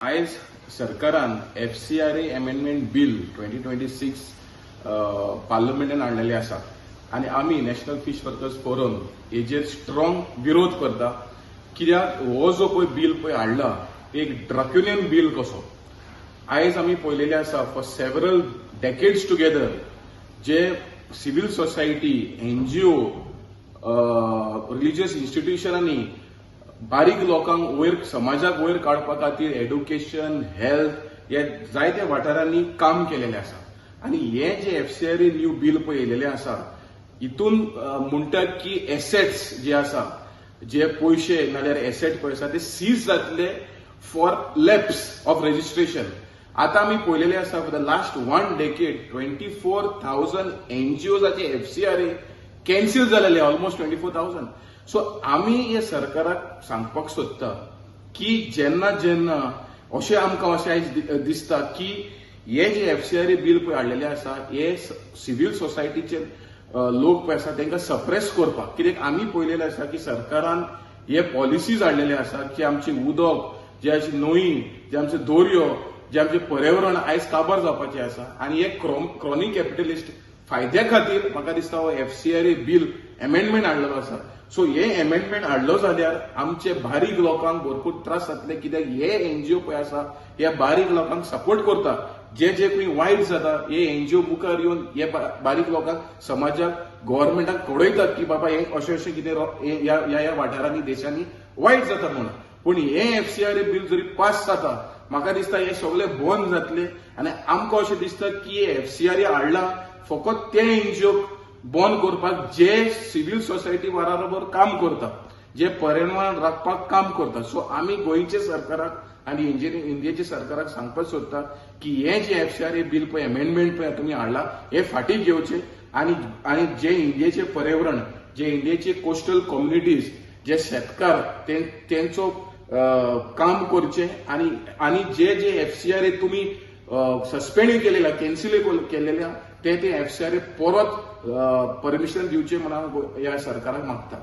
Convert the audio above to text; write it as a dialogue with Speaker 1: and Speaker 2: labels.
Speaker 1: आयज सरकारान FCRA Amendment Bill 2026 पार्लमेंटान हाडलेले आसा आनी आमी नॅशनल फिश वर्कर्स फोरम हेजेर स्ट्रॉंग विरोध करता, कित्याक हो जो पळय बील पळय हाडला, एक ड्रॅकोनियन बील कसो. आयज आमी पळयलेले आसा, फॉर सेव्हरल डेकेड्स टुगेदर जे सिव्हील सोसायटी, एनजीओ, रिलिजियस इन्स्टिट्युशनांनी बारीक लोकांक वयर, समाजाक वयर काडपा खातीर एड्युकेशन, हेल्थ ह्या जायत्या वाठारांनी काम केलेलें आसा. आनी हे जे एफसीआरए न्यू बील पळय येयलेलें आसा, हितून म्हणटात की एसेट्स जे आसा, जे पयशे नाल्यार एसेट पळय आसा, ते सीज जातले फॉर लॅप्स ऑफ रजिस्ट्रेशन. आतां आमी पळयलेले आसा, for the last one decade 24,000 एनजीओजाचे एफसीआरए कॅन्सील जालेले, ऑलमोस्ट 24,000. सो आमी हे सरकाराक सांगपाक सोदता की जेन्ना जेन्ना अशें आमकां अशें आयज दिसता की हे जे एफसीआरए बील पळय हाडलेले आसा, हे सिव्हील सोसायटीचे लोक पळय आसा तांकां सप्रेस करपाक. कित्याक आमी पळयलेले आसा की सरकारान हे पॉलिसीज हाडलेले आसा की आमची उदक जे आमची न्हंयी, जे आमचे दर्यो, जे आमचे पर्यावरण आयज काबार जावपाचें आसा. आनी हे क्रॉनी कॅपिटलिस्ट फायद्या खातीर म्हाका दिसता हो एफसीआरए बील एमेंडमेंट हाडलेलो आसा. सो हे एमेंडमेंट हाडलो जाल्यार आमचे बारीक लोकांक भरपूर त्रास जातले, कित्याक हे एनजीओ पळय आसा हे बारीक लोकांक सपोर्ट करता. जे जे खंय वायट जाता, हे एनजीओ मुखार येवन हे बारीक लोकांक, समाजाक, गव्हर्मेंटाक कळयतात की बाबा, हे अशें अशें कितें ह्या ह्या ह्या वाठारांनी, देशांनी वायट जाता म्हणून. पूण हे एफसीआरए बील जरी पास जाता, म्हाका दिसता हे सगळे बंद जातले. आनी आमकां अशें दिसता की एफसीआरए हाडला फकत ते एनजीओ बंद करपाक जे सिव्हील सोसायटी बरोबर काम करता, जे पर्यावरण राखपाक काम करता. सो आमी गोंयचे सरकाराक आनी इंडियेच्या सरकाराक सांगपाक सोदता की हे जे एफसीआरए बील पळय, अमेंडमेंट पळय तुमी हाडला, हे फाटीं घेवचे आनी जे इंडियेचे पर्यावरण, जे इंडियेचे कोस्टल कम्युनिटीज, जे शेतकार तेंचो काम करचे. आनी जे जे एफसीआरए तुमी सस्पेंड केलेल्या, कॅन्सील केलेल्या, ते ते एफसीआरए परत परमिशन दिवचे म्हणून ह्या सरकाराक मागता.